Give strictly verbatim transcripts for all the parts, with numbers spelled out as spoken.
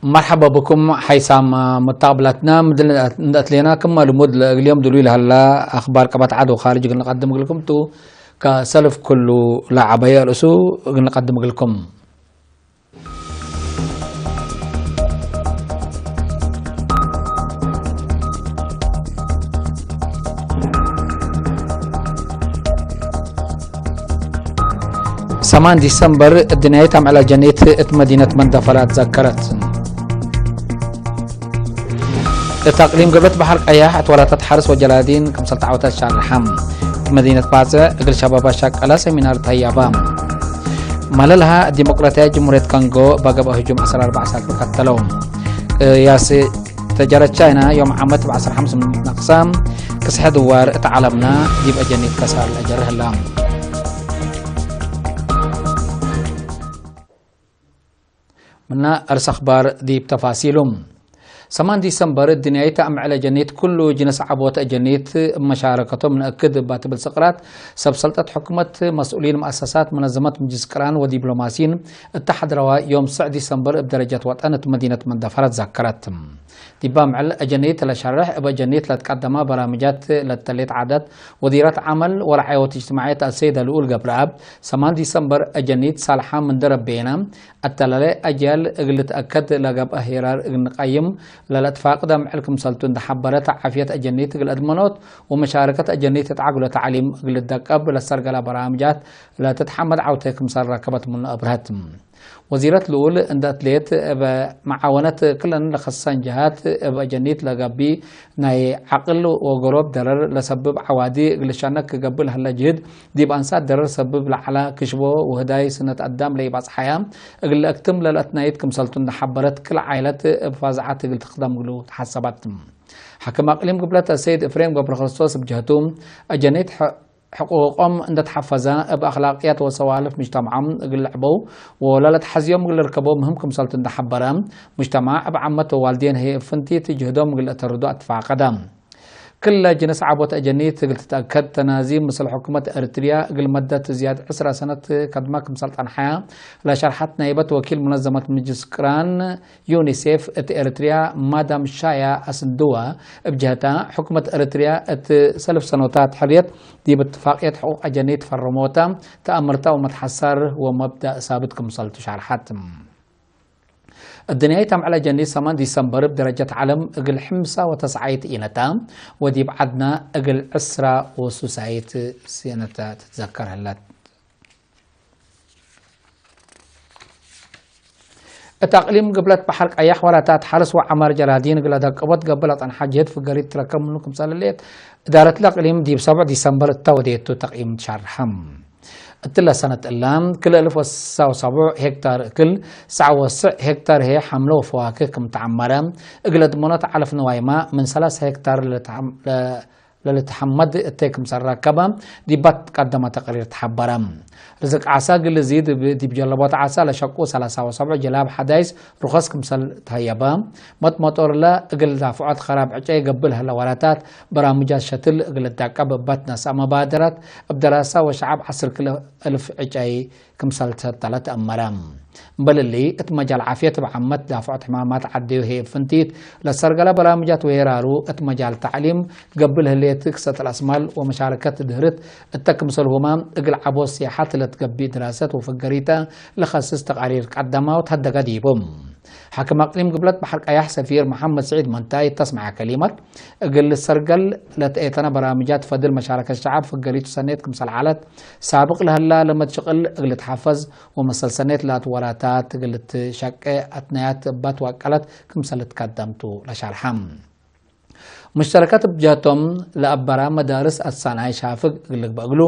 መርሐባ ብኩም ሐይሳም መታቅብላትና፣ ምድል እንደ አትሌና ክመ ልሙድ ለእግል ዮም ድሉይ ለሀላ አኽባር ቀበት ዐድ ወኻርጅ እግል ንቀድም እግልኩም ቱ። ከሰልፍ ክሉ ለዐበየ ርእሱ እግል ንቀድም እግልኩም። ሰማን ዲሰምበር፣ እድንያይት አምዕል አጀኒት እት መዲነት መንደፈራ ትዘከረት። እት አቅሊም ገብለት በሐር ቀያሕ እት ወላታት ሐርስ ወጀላዲን ክምሰል ተዓወተ ሻርሐም። እት መዲነት ባጽዕ እግል ሸባብ አሻቀለ ሰሚናር ተህያበ። መለልሃ ዲሞቅራትያት ጅምሁርየት ኮንጎ በገብአ ህጁም ዐስር አርበዕ ሳክል ቀተለው። ቅያስ ተጀረት ቻይና ዮም ዓመት እብ ዐስር ሐምስ ምን ነቅሳ፣ ክስሐ ድዋር እት ዐለምና ዲብ አጀኒት ከሳር ለአጀርህ ህላ። ምነ አርስ አኽባር ዲብ ተፋሲሉ። ሰማን ዲሰምበር፣ እድንያይት አምዕል አጀኒት፣ ኩሉ ጅንስ ዐቦት አጀኒት እብ መሻረከቶም ነአክድ እባ ትብል ስቅራት፣ ሰብ ሰልጠት ሕኩመት፣ መስኡሊን መአሰሳት፣ መነዘመት ምጅልስ ቅራን ወዲብሎማሲን እተ ሐድረዋ ዮም ስዕ ዲሰምበር እብ ደረጀት ወጠን እት መዲነት መንደፈራ ትዛከረት። ዲብ አምዕል አጀኒት ለሸርሕ፣ እብ አጀኒት ለትቀደመ በራምጃት ለተሌት ዓዳት ወዲረት ዐመል ወረዓየት እጅትማዕየት አሰይደ ልኡል ገብረአብ፣ ሰማን ዲሰምበር አጀኒት ሳልሓ ምንደ ረቤነ፣ አተላሌ አጅያል እግል ልትአከድ ለገብአ ሄራር እግል ንቀይም ለለአትፋቅድ አምዕል ክምሰልቱ እንደ ሐበረት፣ ዓፍየት አጀኒት እግል አድመኖት ወመሻረከት አጀኒት እት ዐግሎ ተዕሊም እግል ልደቀብ ለሰርገለ በራምጃት ለትትሐመድ ዐውቴ ክምሰል ረከበት ምኑ አብርሀት። ወዚረት ልኡል እንደ አትሌት፣ እብ መዓወነት ክለን ለከሰን ጀሃት እብ አጀኒት ለገብእ ናይ ዐቅል ወገሮብ ደረር ለሰብብ ዐዋዲ እግል ሸነክ ገብእ ለሀለ ጅህድ፣ ዲብ አንሳት ደረር ሰብብ ለዐለ ክሽቦ ወህዳይ ስነት አዳም ለኢባጽሐያ እግል ለአክትም ለለአትናይት ክምሰልቱ እንደ ሐበረት፣ ክል ዓይለት እብ ፋዝዐት እግል ትክደም እግሉ ተሐሰበት። ሓክም አቅሊም ግብለት አሰይድ እፍሬም ገብረክርስቶስ እብ ጀህቱ፣ አጀኒት ሕቁቆም እንደ ተሐፈዘ፣ እብ አክላቅያት ወሰዋልፍ ሙጅተማዖም እግል ልዕበው ወለለትሐዝዮም እግል ልርከበው ምህም ክምሰልቱ እንደ ሐበረ፣ ሙጅተማዕ እብ ዓመት ወዋልዴን ህይ እብ ፍንቲት ጅህዶም እግል ለአተርዶ አትፋቀደ። ክለ ጅንስ ዐቦት አጀኒት እግል ትትአከድ፣ ተናዚም ምስል ሕኩመት ኤረትርያ እግል መደት ዝያድ ዕስራ ሰነት ከድመ ክምሰል ጸንሐያ ለሸርሐት ናይበት ወኪል ሙነዘመት ምጅልስ ቅራን ዩኒሴፍ እት ኤረትርያ ማዳም ሻያ አስንድዋ፣ እብ ጀህታ፣ ሕኩመት ኤረትርያ እት ሰልፍ ሰኖታት ሕርየት ዲብ እትፋቅየት ሕቁቅ አጀኒት ፈረሞተ፣ ተአምርተ ወመትሐሰር ወመብደእ ሳብት ክምሰልቱ ሻርሐት። እድንያይት አምዕል አጀኒት ሰማን ዲሰምበር እብ ደረጀት ዐለም እግል ሕምሳ ወተስዓይት ኢነታ፣ ወዲብ ዐድነ እግል ዕስራ ወሱሳይት ሲነተ ትትዘከር ህለት። እት አቅሊም ግብለት በሐር ቀያሕ ወላታት ሐርስ ወዐማር ጀላዲን እግለ ደቅቦት ገብእ ለጸንሐ ጅህድ ፍገሪት ትረከብ ምኑ ክምሰል ህሌት፣ እዳረት ለአቅሊም ዲብ ሰብዕ ዲሰምበር እተ ወዴቱ ተቅይም ትሻርሐ። እትለ ሰነት እላ፣ ክል እልፍ ወሰሳ ወሰቡዕ ሄክታር እክል፣ ሰዕ ወስዕ ሄክታር ህዬ ሐምለ ወፈዋክህ ክም ተዐመረ፣ እግለ ድመኖት ዐለፍ ንዋይማ ምን ሰላስ ሄክታር ለልትሐም-፣ ለ-፣ ለልትሐመድ እተ ክምሰል ረከበ፣ ዲባ ትትቀደመ ተቅሪር ተሐበረ። ርዝቅ ዐሳ እግል ልዚድ ብ-፣ ዲብ ጀለቦት ዐሳ ለሸቁ ሰላሳ ወሰብዕ ጀላብ ሐዳይስ ሩኸስ ክምሰል ተሀየበ። መጥ-መጦርለ እግል ዳፍዖት ከራብ ዕጨይ ገብእ ለሀለ ወላታት በራምጃት ሸትል እግል ልዳቀብ እባ ትነስአ መባደራት እብ ደራሳ ወሸዐብ ዐስር ክል እልፍ ዕጨይ ክምሰል ተተለ ተአመረ። እምበል እሊ፣ እት መጃል ዓፍየት እብ ዓመት ዳፍዖት ሕማማት ዐደዩ ህይ እብ ፍንቲት ለሰርገለ በራምጃት ወሄራሩ እት መጃል ተዕሊም ገብእ ለህሌት ክሰት ለአስማል ወመሻረከት ድህርት እተ ክምሰልሁመ እግል ዐቦት ሲያሐት ለትገብእ ድራሰት ወፍገሪተ ለከስስ ተቃሪር ቀደመ ወተሀደገ ዲቡ። ሓክም አቅሊም ግብለት በሐር ቀያሕ ሰፊር መሐመድ ስዒድ መንታይ እተ አስመዐ ከሊመት፣ እግል ልሰርገል ለትአተነ በራምጃት ፈድል መሻረከት ሸዐብ ፍገሪቱ ሰኔት ክምሰል ዐለት፣ ሳብቅ ለሀላ ለመድ ሽቅል እግል ልትሐፈዝ ወመሰል ሰኔት ላቱ ወላታት እግል ልትሸቄ አትናያት እባ ትዋቀለት ክምሰል ልትከደም ቱ ለሻርሐ። ሙሽተረከት እብ ጀህቶም፣ ለአበራ መዳርስ አትሳናይ ሻፍግ እግል ልግበእ እግሉ፣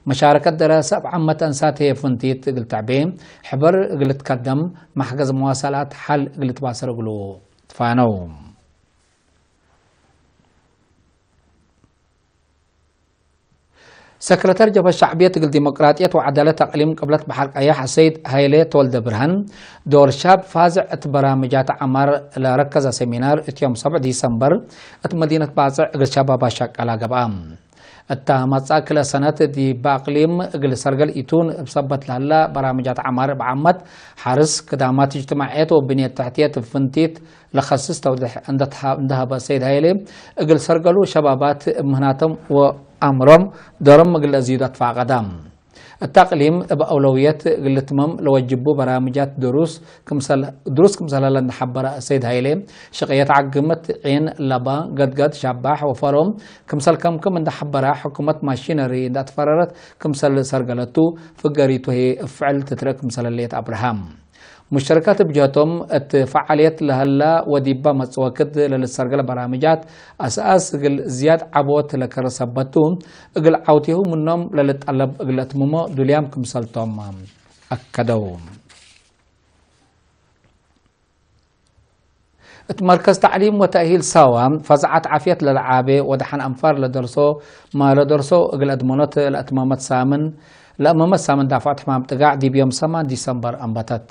መሻረከት ደራሰ እብ ዓመት አንሳት ህዬ ፍንቲት እግል ተዕቤ፣ ሕበር እግል ልትከደም፣ መሕገዝ መዋሰላት ሐል እግል ልትባሰር እግሉ ትፋነው። ሰክረተር ጀብሀት ሸዕብየት እግል ዲሞቅራጥየት ወዐዳለት አቅሊም ቅብለት በሐር ቀያሕ አሰይድ ሀይሌ ተወልደ ብርሃን፣ ዶር ሻብ ፋዝዕ እት በራምጃት ዐማር ለረከዘ ሰሚናር እት ዮም ሰብዕ ዲሰምበር እት መዲነት ባጽዕ እግል ሸባብ አሻቀላ ገብአ። እታ መጽአ ክለ ሰነት ዲብ አቅሊም እግል ሰርገል ኢቱን እብ ሰበት ለህላ በራምጃት ዐማር እብ ዓመት፣ ሐርስ፣ ክዳማት እጅትማዕየት ወብንየት ተሕትየት እብ ፍንቲት ለከስስ ተውዴሕ እንደ ተሃ-፣ እንደ ሀበ ሰይድ ሀይሌ፣ እግል ሰርገሉ ሸባባት እብ ምህናቶም ወአምሮም ዶሮም እግል ለአዝዩድ አትፋቀዳ። እት አቅሊም እብ አውለውየት እግል ልትመም ለወጅቡ በራምጃት ድሩስ ክምሰል፣ ድሩስ ክምሰል ሀለ እንደ ሐበረ ሰይድ ሀይሌ፣ ሸቅየት ዓግመት፣ ዒን፣ ለባ፣ ገድገድ፣ ሻባሕ ወፈሮ ክምሰል ከምክም እንደ ሐበረ፣ ሕኩመት ማሺነሪ እንደ አትፈረረት ክምሰል ሰርገለቱ፣ ፍገሪቱ ህዬ እብ ፍዕል ትትረእ ክምሰል ህሌት አብርሃም። ሙሽተረካት እብ ጀህቶም፣ እት ፈዓልየት ለሀላ ወዲባ መጽእ ወክድ ለልትሰርገለ በራምጃት አስአስ እግል ዝያድ ዐቦት ለከረ ሰበት ቱ፣ እግል ዐውቴሁ ምኖም ለልጠለብ እግል ለአትምሞ ዱልያም ክምሰልቶም አከደው። እት መርከዝ ተዕሊም ወተእሂል ሳዋ፣ ፈዝዓት ዓፍየት ለለዓቤ ወደሐን አንፋር ለደርሶ፣ ማ ለደርሶ እግል አድመኖት ለአትመመት ሳምን፣ ለአመመት ሳምን ዳፍዐት ሕማም ጥጋዕ ዲብ ዮም ሰማን ዲሰምበር አንበተት።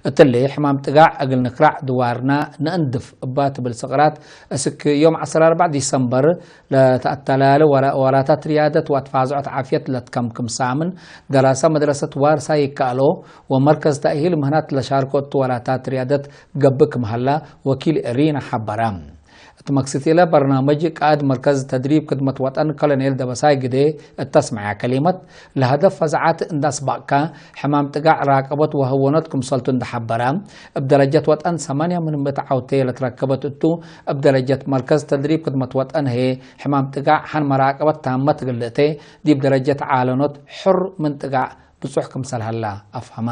እትሊ ሕማም ጥጋዕ እግል ንክራዕ ድዋርና ነአንድፍ እባ ትብል ስቅራት፣ እስክ ዮም ዐስር አርበዕ ዲሰምበር ለተአተላለ ወላ-፣ ወላታት ርያደት ወአትፋዝዖት ዓፍየት ለትከምክም ሳምን ደራሰ መድረሰት ዋርሳይ ይከአሎ ወመርከዝ ተእሂል ምህናት ለሻርኮ እቱ ወላታት ርያደት ገብእ ክም ሀላ ወኪል ኤሪና ሐበረ። እት መክሲት እለ በርናምጅ ቃእድ መርከዝ ተድሪብ ክድመት ወጠን ኮሎኔል ደበሳይ ግዴ እተ አስመዐ ከሊመት፣ ለሀደፍ ፈዝዓት እንደ አስባቅከ፣ ሕማም ጥጋዕ ራቀበት ወሀወኖት ክምሰልቱ እንደ ሐበረ፣ እብ ደረጀት ወጠን ሰማንያ ምን ምእት ዐውቴ ለትረከበት እቱ፣ እብ ደረጀት መርከዝ ተድሪብ ክድመት ወጠን ህዬ፣ ሕማም ጥጋዕ ሐን መራቀበት ታመት እግል ልእቴ፣ ዲብ ደረጀት ዓለኖት ሕር ምን ጥጋዕ ብጹሕ ክምሰል ሀላ አፍሀመ።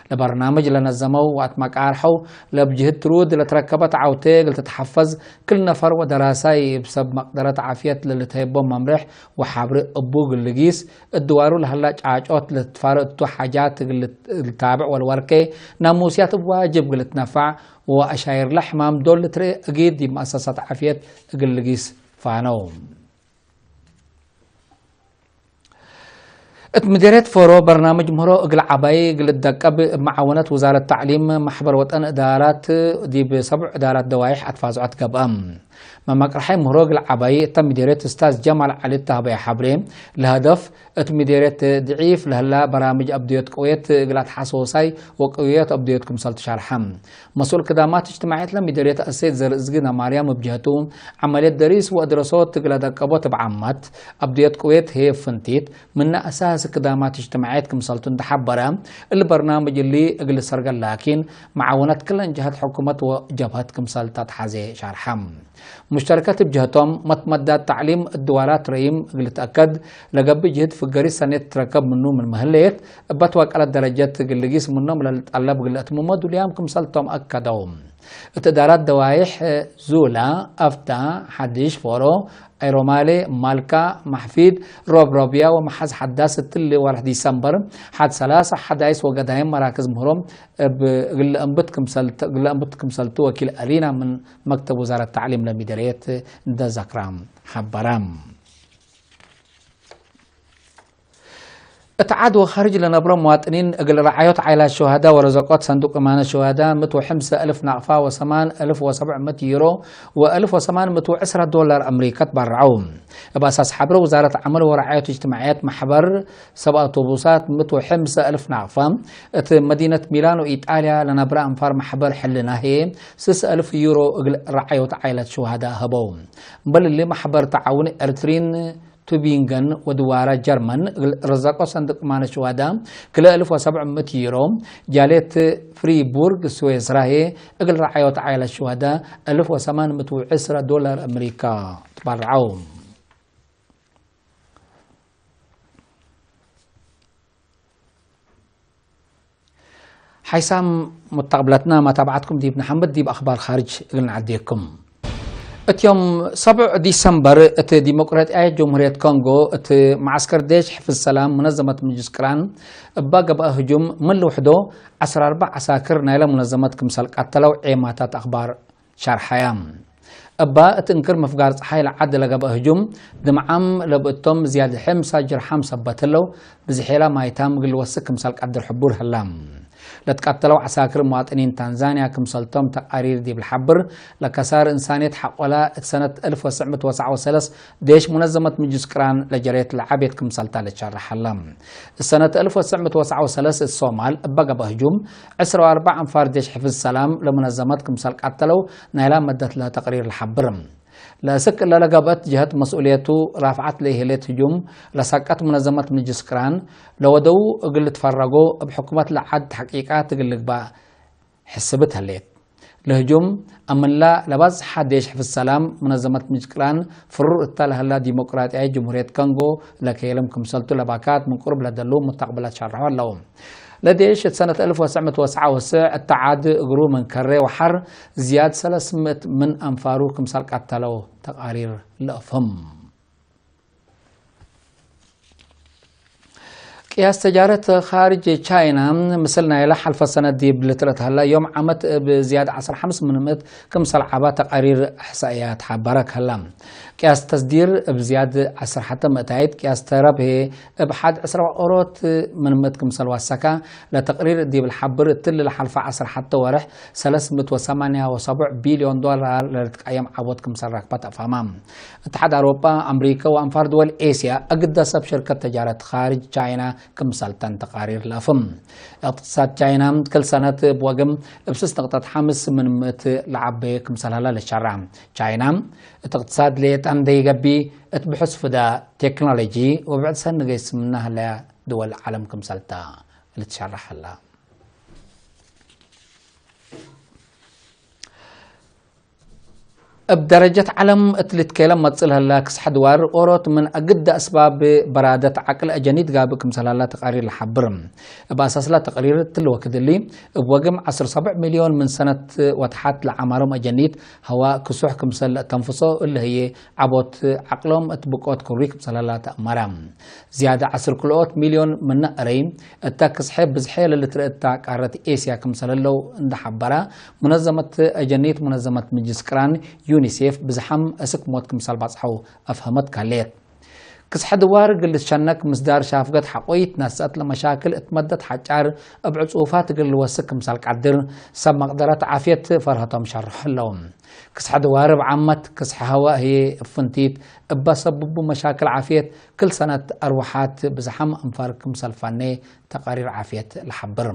ለበርናምጅ ለነዘመው ወአትመቃርሐው፣ ለእብ ጅህድ ትሩድ ለትረከበት ዐውቴ እግል ትትሐፈዝ፣ ክል ነፈር ወደራሳይ እብ ሰብ መቅደረት ዓፍየት ለልትሀየቦ መምሬሕ ወሓብሬ እቡ እግል ልጊስ፣ እድዋሩ ለሀላ ጫጮት ለትትፋረ እቱ ሓጃት እግል ልታብዕ ወለወርቄ ናሙስያት እብ ዋጅብ እግል ልትነፋዕ ወአሻይርለ ሕማም ዶል ልትርኤ እጊድ ዲብ መአሰሳት ዓፍየት እግል ልጊስ ፋነው። እት ምዴርየት ፎሮ በርናምጅ ምህሮ እግል ዐባይ እግል ልደቀብ እብ መዓወነት ውዛረት ተዕሊም፣ መሕበር ወጠን እዳራት ዲብ ሰብዕ እዳራት ደዋይሕ አትፋዝዖት ገብአ። መመቅርሓይ ምህሮ እግል ዐባይ እተ ምዴርየት እስታዝ ጀማል ዐሊ ተህበየ ሐብሬ፣ ለሀደፍ እት ምዴርየት ድዒፍ ለህላ በራምጅ አብድዮት ቅውየት እግል አትሐሰውሳይ ወቅውየት አብድዮት ክምሰልቱ ሸርሐ። መስኡል ክዳማት እጅትማዕየት ለምዴርየት አሰይድ ዘርእዝጊ ነማርያም እብ ጀህቱ፣ ዐመልየት ደሪስ ወእድረሶት እግለ ደቀቦት እብ ዓመት፣ አብድየት ቅውየት ህዬ እብ ፍንቲት፣ ምነ አሳስ ክዳማት እጅትማዕየት ክምሰልቱ እንደ ሐበረ፣ እሊ በርናምጅ እሊ እግል ልሰርገል ላኪን፣ መዓወነት ክለን ጀሀት ሕኩመት ወጀብሀት ክምሰል ተትሐዜ ሸርሐ። ሙሽተረከት እብ ጀህቶም፣ መትመዳት ተዕሊም እድዋራት ረይም እግል ልትአከድ ለገብእ ጅህድ ፍገሪት ሰኔት ትትረከብ ምኑ ምንመ ህሌት፣ እበ ትወቀለት ደረጀት እግል ልጊስ ምኖም ለልጠለብ እግል ለአትምሞ ዱልያም ክምሰልቶም አከደው። እት እዳራት ደዋይሕ ዙላ፣ አፍታ፣ ሐዲሽ ፎሮ፣ አይሮማሌ፣ ማልካ፣ ማሕፊድ፣ ሮብሮብያ ወመሓዝ ሐዳስ እትሊ ወርሕ ዲሰምበር ሐድ ሰላሳ ሐዳይስ ወገዳይም መራክዝ ምህሮም እብ እግል ለአንብት ክምሰልት፣ እግል ለአንብት ክምሰልቱ ወኪል አሪና ምን መክተብ ውዛረት ተዕሊም ለሚደርየት እንደ ዘክራም ሐበራም። እት ዐድ ወካርጅ ለነብሮ መዋጥኒን እግል ረዓዮት ዓይላት ሸሃዳ ወረዘቆት ሰንዱቅ እማነት ሸሃዳ ምእት ወሐምሰ እልፍ ናቅፋ ወሰማን እልፍ ወሰብዕ ምእት ዩሮ ወእልፍ ወሰማን ምእት ወዕስራ ዶላር አምሪካ ትበረዐው። እብ አሳስ ሐብረ ውዛረት ዐመል ወረዓዮት እጅትማዕየት መሕበር ሰብ አውቶቡሳት ምእት ወሐምሰ እልፍ ናቅፋ እት መዲነት ሚላኖ ኢጣልያ ለነብረ አንፋር መሕበር ሕልና ህዬ ስስ እልፍ ዩሮ እግል ረዓዮት ዓይላት ሸሃዳ ሀበው። እምበል እሊ መሕበር ተዓውን ኤርትሪን ቱቢንገን ወድዋረ ጀርመን እግል ረዘቆ ሰንድቅ እማነት ሸዋዳ ክልኤ እልፍ ወሰብዕ ምእት ዩሮ፣ ጃልየት ፍሪቡርግ ስዌስራ ህዬ እግል ረዓዮት ዓኢለት ሸዋዳ እልፍ ወሰማን ምእት ወዕስራ ዶላር አምሪካ ትበርዐው። ሓይሳም ሙተቅብለትና መታብዓትኩም ዲብ ነሐምድ ዲብ አኽባር ኻርጅ እግል ነዐዴኩም። እት ዮም ሰብዕ ዲሰምበር እት ዲሞቅራጥያየት ጀምሁርየት ኮንጎ እት መዓስከር ዴሽ ሕፍዝ ሰላም ሙነዘመት ምጅልስ ቅራን እባ ገብአ ህጁም ምን ልውሕዶ ዐስራ አርበዕ ዐሳክር ናይለ ሙነዘመት ክምሰል ቀተለው ዔማታት አኽባር ሸርሐያ። እባ እት እንክር ምፍጋር ጸሓይ ለዐድ ለገብአ ህጁም፣ ድምዓም ለብእቶም ዝያድ ሕምሳ ጅርሓም ሰበት ህለው፣ ብዝሔላ ማይታም እግል ልወስክ ክምሰል ቀድር ሕቡር ህላ። ለትቀተለው ዐሳክር መዋጥኒን ታንዛንያ ክምሰልቶም ተቃሪር ዲብ ለሐብር፣ ለከሳር እንሳንየት ሐቆላ እት ሰነት እልፍ ወትሰዕ ምእት ወትስዓ ወሰለስ ዴሽ ሙነዘመት ምጅስ ቅራን ለጀሬት ለዓቤት ክምሰልታ ልትሸረሕ ሀለ። እት ሰነት እልፍ ወትሰዕ ምእት ወትስዓ ወሰለስ እት ሶማል እበ ገብአ ህጁም፣ ዕስራ ወአርበዕ አንፋር ዴሽ ሕፍዝ ሰላም ለሙነዘመት ክምሰል ቀተለው ናይላ መደት ለተቅሪር ለሐብር። ለእስክ እለ ለገብአት ጀሀት መስኡልየቱ ራፍዓት ለኢህሌት ህጁም ለሳቀት ሙነዘመት ምጅስ ቅራን ለወደዉ እግል ልትፈረጎ እብ ሕኩመት ለዐድ ተሕቂቃት እግል ልግባእ ሕስብት ህሌት። ለህጁም አምንላ ለባዝሐ ዴሽ ሕፍዝ ሰላም ሙነዘመት ምጅስ ቅራን ፍሩር እተ ለሀላ ዲሞቅራጥያይት ጅምሁርየት ኮንጎ ለከየልም ክምሰልቱ ለባካት ምን ቅሩብ ለደሉ ሙተቅብላት ሸርሖ ዐለው። ለዴሽ እት ሰነት እልፍ ወትሰዕ ምእት ወትስዓ ወትስዕ እተ ዐድ እግሩ ምን ከሬ ወሐር ዝያድ ሰለስ ምእት ምን አንፋሩ ክምሰል ቀተለው ተቃሪር ለአፍህም። ቅያስ ተጃረት ካርጅ ቻይና ምስል ናይለ ሐልፈ ሰነት ዲብ ልትረአት ሀላ ዮም ዓመት እብ ዝያድ ዐስር ሐምስ ምን ምእት ክምሰል ዐባ ተቃሪር እሕሳእያት ሐበረ ከሀላ። ቅያስ ተስዲር እብ ዝያድ ዐስር ሐተ ምእታይት፣ ቅያስ ተረብ ህዬ እብ ሐድ ዕስራ ወኦሮት ምን ምእት ክምሰል ወሰካ፣ ለተቅሪር ዲብ ለሐብር እትሊ ለሐልፈ ዐስር ሐተ ወርሕ ሰለስ ምእት ወሰማንያ ወሰቡዕ ቢልዮን ዶላር ለልትቀየም ዐቦት ክምሰል ረክበት አፋማ። እትሓድ አውሮጳ፣ አምሪከ ወአንፋር ድወል ኤስያ እግደ ሰብ ሽርከት ተጃረት ካርጅ ቻይና ክምሰልተን ተቃሪር ለአፍም። እቅትሳድ ቻይና ክል ሰነት እብ ወግም እብ ስስ ንቅጠት ሐምስ ምን ምእት ለዐቤ ክምሰል ሀላ ልትሸረሕ። ቻይና እት እቅትሳድ ሌጠ እንዴ ኢገብእ፣ እት ብሑስ ፍዳ፣ ቴክኖሎጂ ወብዕድ ሰኒ ገይስ ምነ ህለ ድወል ዐለም ክምሰልተ ልትሸረሕ ሀላ። እብ ደረጀት ዐለም እት ልትኬለም መጽእ ለሀላ ክስሐ ድዋር ኦሮት ምን አግደ አስባብ በራደት ዐቅል አጀኒት ጋብእ ክምሰል ሀላ ተቃሪር ለሐብር። እብ አሳስላ ተቅሪር እትሊ ወክድ እሊ፣ እብ ወግም ዐስር ሰብዕ ሚልዮን ምን ሰነት ወተሐት ለዐማሮም አጀኒት ሀዋእ ክሱሕ ክምሰል ለአተንፍሶ እሊ ህዬ ዐቦት ዐቅሎም እት ብቆት ክሩይ ክምሰል ሀላ ተአመረ። ዝያድ ዐስር ክልኦት ሚልዮን ምነ እረይ እተ ክስሐ ብዝሐ ለልትርእ እተ ቃረት ኤስያ ክምሰል ህለው እንዴ ሐበረ፣ ሙነዘመት አጀኒት ሙነዘመት ምጅልስ ቅራን ዩኒሴፍ ብዝሓም እስክ ሞት ክምሰል ባጽሐው አፍሀመት ከሌት። ክስሐ ድዋር እግል ልትሸነክ ምስዳር ሻፍገት ሐቆይት ነስአት ለመሻክል እት መደት ሐጫር እብ ዕጹፋት እግል ልወስክ ክምሰል ቀድር፣ ሰብ መቅደረት ዓፍየት ፈርሀቶም ሸርሖ ህለው። ክስሐ ድዋር እብ ዓመት፣ ክስሐ ሀዋእ ህዬ እብ ፍንቲት እበ ሰብቡ መሻክል ዓፍየት ክል ሰነት አርወሓት ብዝሓም አንፋር ክምሰል ፈኔ ተቃሪር ዓፍየት ለሐብር።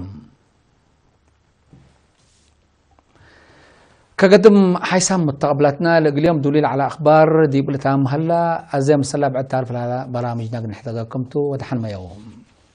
ከገድም ሓይሳም ሙተቀብላትና ለእግል ዮም ዱሊል ዐለ አክባር ዲብ ልታም ሀላ። አዜ ምሰላ ብዕድ ታርፍ ለሀላ በራምጅና እግል ንሕተገኩም ቱ። ወደሐን መየው።